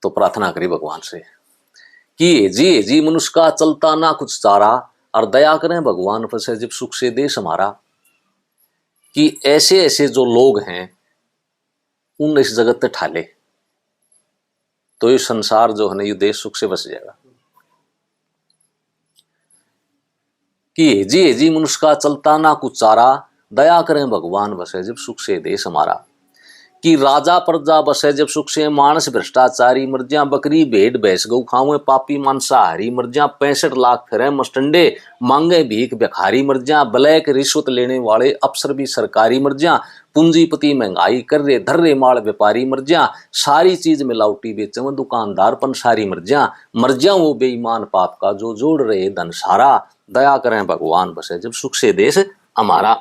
तो प्रार्थना करी भगवान से कि हे जी, हे जी मनुष्य का चलता ना कुछ चारा, और दया करें भगवान पर से जब सुख से देश हमारा, कि ऐसे ऐसे जो लोग हैं उन इस जगत पे ठाले, तो ये संसार जो है ना, ये देश सुख से बस जाएगा। कि हे जी, हे जी मनुष्य का चलता ना कुछ चारा, दया करें भगवान बसे जब सुख से देश हमारा। कि राजा प्रजा बसे जब सुख से, मानस भ्रष्टाचारी मर जा, बकरी भेड़ भैंस गौ खावे, पापी मांसाहारी मर जा, पैंसठ लाख फिरे मस्टंडे, मांगे भीख भिखारी मर जा, ब्लैक रिश्वत लेने वाले अफसर भी सरकारी मर जा, पूंजीपति महंगाई कर रे, धर रे माल व्यापारी मर जा, सारी चीज मिलावटी बेचे में दुकानदार पंसारी मर जा, मर जा वो बेईमान पाप का जो जोड़ रहे धन सारा, दया करें भगवान बसे जब सुख से देश हमारा।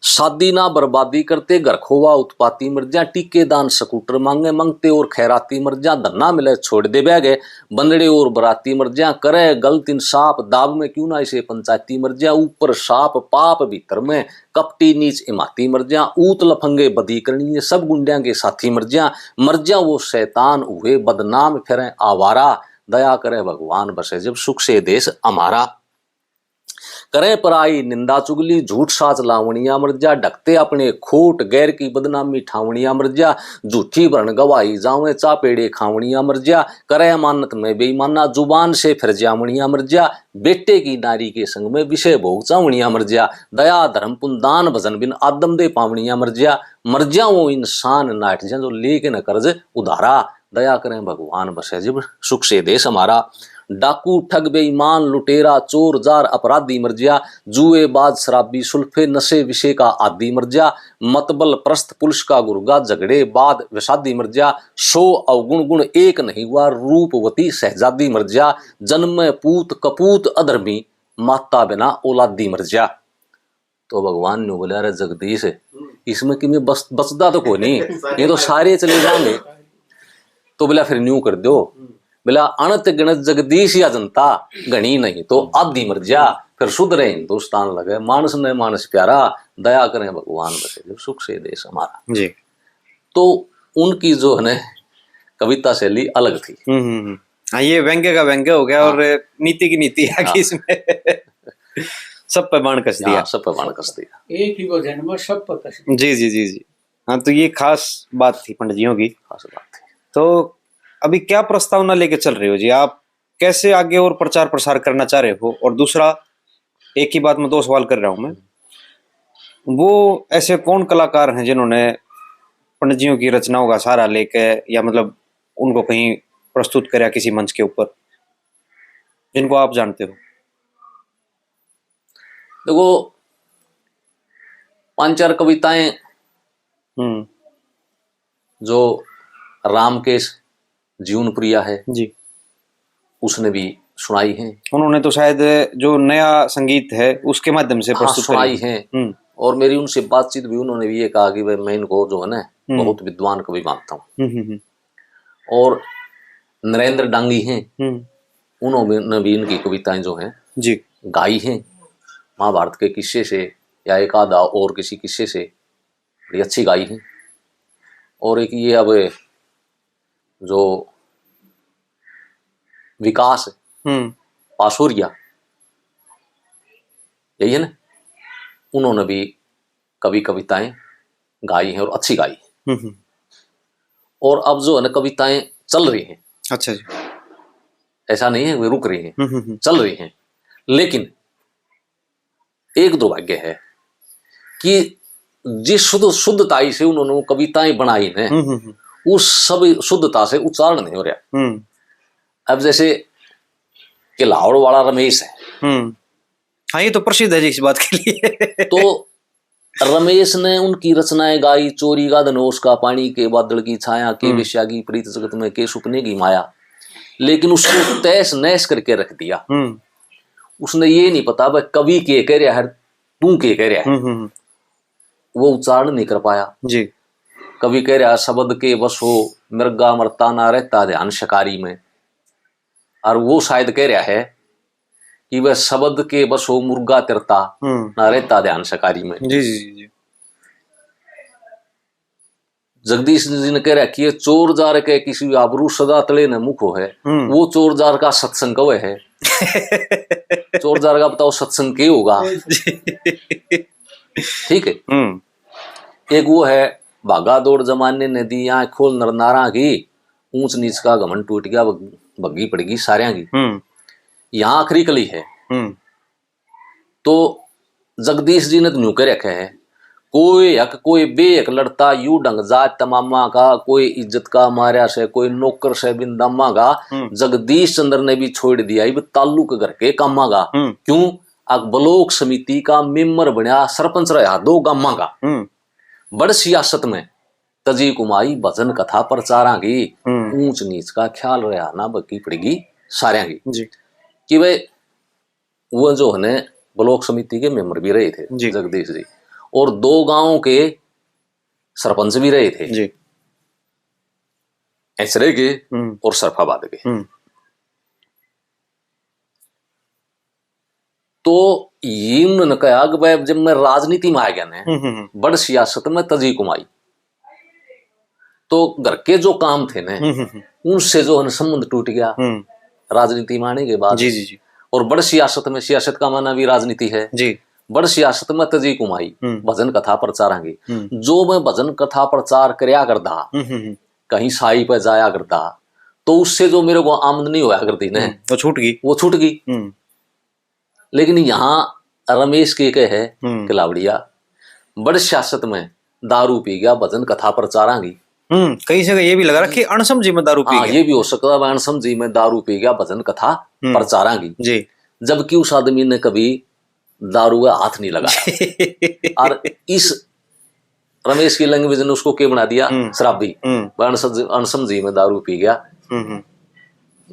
शादी ना बर्बादी करते, घर खोवा उत्पाती मर जा, टीके दान स्कूटर मांगे, मंगते और खैराती मर जा, धन्ना मिले छोड़ दे ब्याह गए, बंदड़े और बराती मर जा, करे गलत इंसाफ, दाब में क्यों ना इसे पंचायती मर जा, ऊपर साफ पाप भीतर में, कपटी नीच इमाती मर जा, ऊत लफंगे बदी करनी है, सब गुंडियां के साथी मर जा, मर जा वो शैतान हुए बदनाम फिरें आवारा, दया करे भगवान बसे जब सुख से देश हमारा। करें पराई निंदा चुगली, झूठ साच लावणिया मर जा, ढकते अपने खोट, गैर की बदनामी ठावणिया मर जा, झूठी भरण गवाही जावें, चापेड़े खावणिया मर जा, करे अमानत में बेईमाना, जुबान से फिर जावणिया मर जा, बेटे की नारी के संग में विषय भोग चावणिया मर जा, दया धर्म पुन दान भजन बिन आदम दे पावणिया मर जा, मर जा वो इंसान नाट जा जो लेके न कर्ज उधारा, दया करें भगवान बसे जब सुख से देश हमारा। डाकू, ठग, बेईमान, लुटेरा, चोर, जार, अपराधी मर जा, जुएबाज, शराबी, सुल्फे, नशे, विषे का आदी मर जा, मतबल, प्रस्त, पुलिस का गुर्गा, झगड़े, बाद, विषादी मर जा, सौ अवगुण गुण एक नहीं हुआ, रूपवती, शहजादी मर जा, जन्म में पूत, कपूत, अधर्मी, माता बिना औलादी मर जा। तो भगवान ने बोला, अरे जगदीश, इसमें कि मैं बस, बचदा तो कोई नहीं, ये तो सारे चले जाएंगे। तो बोला, फिर न्यू कर दो। बोला, अणत गणत जगदीश या जनता, घणी नहीं तो आधी मर जा, फिर सुधरे हिंदुस्तान लगे, मानस ने मानस प्यारा, दया करें भगवान बसे जब सुख से देश हमारा। जी। तो उनकी जो है ना कविता शैली अलग थी। हम्म, हम्म, हम्म। हाँ, ये व्यंग्य का व्यंग्य हो गया। हाँ। और नीति की नीति आ गई। हाँ। इसमें सब पे बाण कस दिया। हाँ, सब पे बाण कस दिया। एक ही भजन में सब पे कस दिया। जी, जी, जी, जी। हाँ, तो ये खास बात थी पंडित जियों की। खास बात थी। तो अभी क्या प्रस्तावना लेके चल रहे हो जी आप? कैसे आगे और प्रचार प्रसार करना चाह रहे हो? और दूसरा, एक ही बात में दो सवाल कर रहा हूं मैं, वो ऐसे कौन कलाकार हैं जिन्होंने पंडित जियों की रचनाओं का सहारा लेके, या मतलब उनको कहीं प्रस्तुत करा किसी मंच के ऊपर, जिनको आप जानते हो? देखो, पांच चार कविताएं हम्म। जो रामकेश जीवनप्रिया है, जी। उसने भी सुनाई है। उन्होंने तो शायद जो नया संगीत है, उसके माध्यम से हाँ, प्रस्तुत करी। सुनाई है। हम्म। और मेरी उनसे बातचीत भी, उन्होंने भी ये कहा कि भाई, मैं इनको जो है ना, हम्म। बहुत विद्वान कवि मानता हूँ। हम्म, हम्म, हम्म। और नरेंद्र डांगी हैं, हम्म। उन्होंने भी इनकी कविताएं जो हैं, जी। गाई हैं, महाभारत के किस्से से या एक आधा और किसी किस्से से, बड़ी अच्छी गाई हैं। और एक ये अब जो विकास हम्म। पासोरिया, यही है ना, उन्होंने भी कवि कविताएं गाई हैं और अच्छी गाई हैं। हम्म, हम्म। और अब जो है ना, कविताएं चल रही हैं। अच्छा जी। ऐसा नहीं है वे रुक रही हैं, हम्म, हम्म, हम्म। चल रही हैं। लेकिन एक दुर्भाग्य है कि जिस शुद्ध, शुद्धताई से उन्होंने वो कविताएं बनाई ने, हम्म, हम्म, हम्म। उस सब शुद्धता से उच्चारण नहीं हो रहा। हम्म। अब जैसे किलावड़ वाला रमेश है। हम्म। हाँ, ये तो प्रसिद्ध है जी इस बात के लिए। तो रमेश ने उनकी रचनाएं गाई, चोरी का धनोस का, पानी के बादल की छाया, के हम्म। वेश्या की प्रीत, जगत में के सुपने की माया, लेकिन उसको तहस नहस करके रख दिया। हम्म। उसने ये नहीं पता भाई, कवि के कह रहा है, तू के कह रहा है। हम्म, हम्म, हम्म। वो उच्चारण नहीं कर पाया। जी। कवि कह रहा, शब्द के वश हो मृगा मरता, ना रहता ध्यान शिकारी में। और वो शायद कह रहा है कि वह शब्द के वश हो मुर्गा तिरता, हम्म। ना रहता ध्यान शिकारी में। जी, जी, जी, जी। जगदीश जी ने कह रखी है, चोर जार के किसी आबरू सदा तले न मुखो है। हम्म। वो चोर जार का सत्संग कवे है। चोर जार का बताओ सत्संग के होगा? जी। ठीक है। हम्म। एक वो है, भागा दौड़ जमाने ने दी, आँख खोल नर नारा की, ऊंच नीच का घमंड टूट गया, बग-, बग्गी पड़गी सारियां की। हम्म। यहाँ आखिरी कली है। हम्म। तो जगदीश जी ने तो न्यू कह रखे है, कोई हक कोई बेहक लड़ता, यू ढंग जात तमामा का, कोई इज्जत का मारया से, कोई नौकर से बिंदामा का। हम्म। जगदीश चंद्र ने भी छोड़ दिया इब ताल्लुक घर के कामा का। हम्म। क्यों? अक ब्लॉक समिति का मेंबर बनया, सरपंच रहा दो गामा का। हम्म। बड़ सियासत में तजी कुमाई, भजन कथा प्रचारां की, हम्म। ऊंच नीच का ख्याल रहा ना, बग्गी पड़गी सारियां की। जी। कि भाई, वो जो है ब्लॉक समिति के मेंबर भी रहे थे, जी। जगदीश जी, और दो गांवों के सरपंच भी रहे थे, जी। एचरे के हम्म। और सरफाबाद के। हम्म। तो ये उन्होंने कहा कि भाई, जब मैं राजनीति में आ गया ना, हम्म, हम्म, हम्म। बड़ सियासत में तजी कुमाई, तो घर के जो काम थे ना, हम्म, हम्म, हम्म। उनसे जो है ना संबंध टूट गया, हम्म। राजनीति में आने के बाद। जी, जी, जी। और बड़ सियासत में, सियासत का माना भी राजनीति है। जी। बड़ सियासत में तजी कुमाई, हम्म। भजन कथा प्रचारां की। हम्म। जो मैं भजन कथा प्रचार करया करता, हम्म, हम्म, हम्म। कहीं साई पे जाया करता, तो उससे जो मेरे को आमदनी होया करती ना, हम्म, वो छूट गई। वो छूट गई। हम्म। लेकिन यहाँ रमेश के कहे, हम्म। किलावड़िया, बड़ सियासत में दारू पी गया, भजन कथा प्रचारां की। हम्म, कई जगह ये भी लगा रखी, अणसमझी में दारू पी हाँ, गया। ये भी हो सकता है, अणसमझी में दारू पी गया, भजन कथा हम्म। प्रचारां की। जी। जबकि उस आदमी ने कभी दारू का हाथ नहीं लगाया। और इस रमेश की language ने उसको के बना दिया? हम्म। शराबी। हम्म। वह अणसज-, अणसमझी में दारू पी गया। हम्म, हम्म।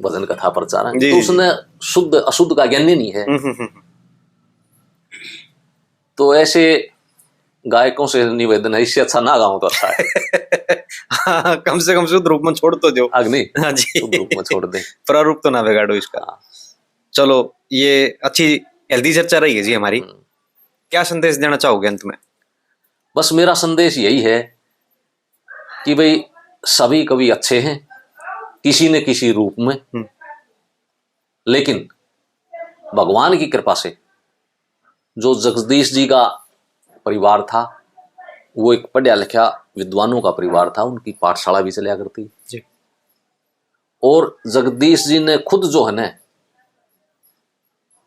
भजन कथा प्रचार है। जी, तो जी, उसने जी। शुद्ध अशुद्ध का ज्ञान ही नहीं है। हम्म, हम्म, हम्म। तो ऐसे गायकों से निवेदन है, इससे अच्छा ना गाऊं तो अच्छा है। हाँ, कम से कम शुद्ध रूप में छोड़ तो दो। अग्नि, हाँ जी। शुद्ध रूप में छोड़ दे। प्रारूप तो ना बिगाड़ो इसका। हाँ। चलो, ये अच्छी healthy चर्चा रही है जी हमारी। हम्म। क्या संदेश देना चाहोगे अंत में? बस मेरा संदेश यही है कि भाई, सभी कवि अच्छे हैं किसी न किसी रूप में, हम्म। लेकिन भगवान की कृपा से जो जगदीश जी का परिवार था, वो एक पढ़ा लिखा विद्वानों का परिवार था, उनकी पाठशाला भी चला करती। जी। और जगदीश जी ने खुद जो है ना,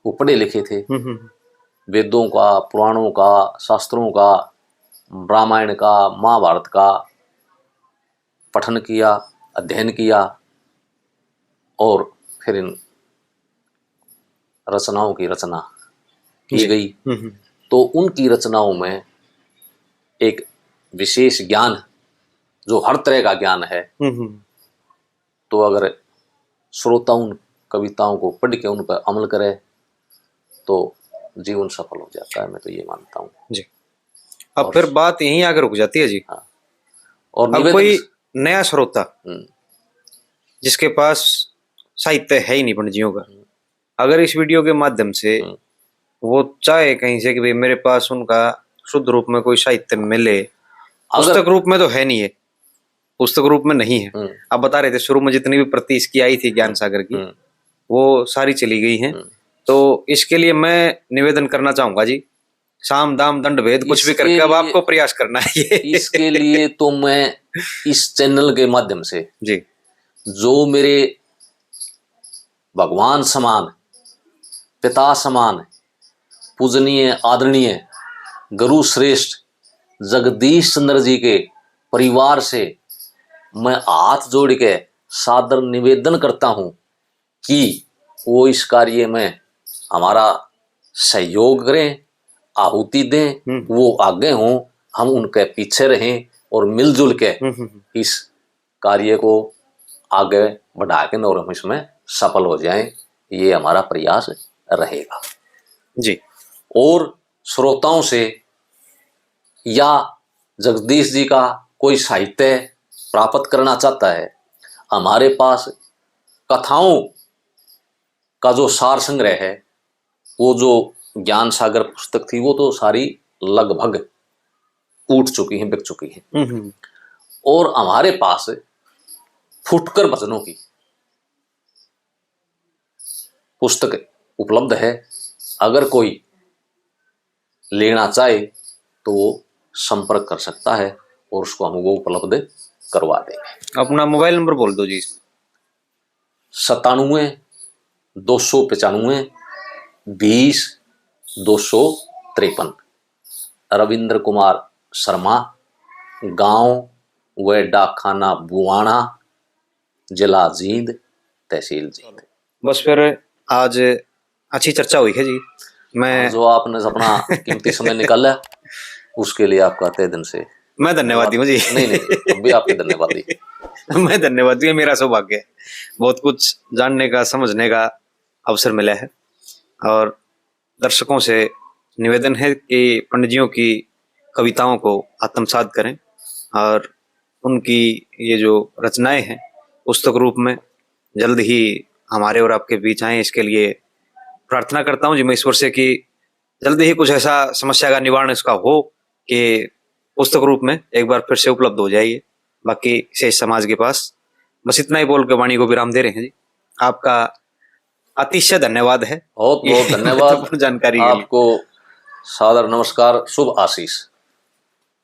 वो पढ़े लिखे थे, हम्म, हम्म। वेदों का, पुराणों का, शास्त्रों का, रामायण का, महाभारत का पठन किया, अध्ययन किया और फिर इन रचनाओं की रचना की जी। गई। हम्म, हम्म। तो उनकी रचनाओं में एक विशेष ज्ञान जो हर तरह का ज्ञान है, हम्म, हम्म। तो अगर श्रोता उन कविताओं को पढ़ के उन पर अमल करे तो जीवन सफल हो जाता है, मैं तो ये मानता हूँ। जी। अब और फिर बात यहीं आके रुक जाती है जी। हाँ। और अब निवेदन कोई नया श्रोता हम्म। जिसके पास साहित्य है ही नहीं पंडित जियों का, हम्म। अगर इस वीडियो के माध्यम से हम्म। वो चाहे कहीं से कि भाई मेरे पास उनका शुद्ध रूप में कोई साहित्य मिले, अगर पुस्तक रूप में तो है नहीं है, पुस्तक रूप में नहीं है। हम्म। आप बता रहे थे शुरू में जितनी भी प्रति इसकी आई थी ज्ञान सागर की, हम्म। वो सारी चली गई हैं। हम्म। तो इसके लिए मैं निवेदन करना चाहूंगा जी, साम दाम दंड भेद कुछ भी इसके करके अब लिए आपको प्रयास करना है ये। इसके लिए तो मैं इस चैनल के माध्यम से जी। जो मेरे भगवान समान, पिता समान, पूजनीय आदरणीय गुरु श्रेष्ठ जगदीश चंद्र जी के परिवार से मैं हाथ जोड़ के सादर निवेदन करता हूँ कि वो इस कार्य में हमारा सहयोग करें, आहुति दें, हम्म। वो आगे हों, हम उनके पीछे रहें और मिलजुल के हम्म, हम्म, हम्म। इस कार्य को आगे बढ़ा के और हम इसमें सफल हो जाएं, ये हमारा प्रयास रहेगा। जी। और श्रोताओं से या जगदीश जी का कोई साहित्य प्राप्त करना चाहता है, हमारे पास कथाओं का जो सार संग्रह है, वो जो ज्ञान सागर पुस्तक थी, वो तो सारी लगभग उठ चुकी हैं, बिक चुकी हैं। हम्म, हम्म। और हमारे पास फुटकर भजनों की पुस्तक उपलब्ध है। अगर कोई लेना चाहे तो वो संपर्क कर सकता है और उसको हम वो उपलब्ध करवा देंगे। अपना मोबाइल नंबर बोल दो जी। सत्तानवे दो सौ पचानवे बीस दो सौ तिरपन। रविंद्र कुमार शर्मा, गांव व डाकखाना बुआना, जिला जींद, तहसील जींद। बस फिर आज अच्छी चर्चा हुई है जी। मैं जो आपने अपना कीमती समय निकाला, उसके लिए आपका तहे दिल से मैं धन्यवाद दूं जी। नहीं, नहीं, हम भी आपके धन्यवादी। मैं धन्यवाद दूं, ये मेरा सौभाग्य है। बहुत कुछ जानने का, समझने का अवसर मिला है। और दर्शकों से निवेदन है कि पंडित जियों की कविताओं को आत्मसात करें और उनकी ये जो रचनाएं हैं पुस्तक रूप में जल्द ही हमारे और आपके बीच आए, इसके लिए प्रार्थना करता हूँ जी मैं ईश्वर से कि जल्द ही कुछ ऐसा समस्या का निवारण इसका हो कि पुस्तक रूप में एक बार फिर से उपलब्ध हो जाए ये। बाकी शेष समाज के पास। बस इतना ही बोल के वाणी को विराम दे रहे हैं जी। आपका अतिशय धन्यवाद है बहुत, बहुत ये धन्यवाद महत्वपूर्ण जानकारी के लिए। आपको सादर नमस्कार, शुभ आशीष।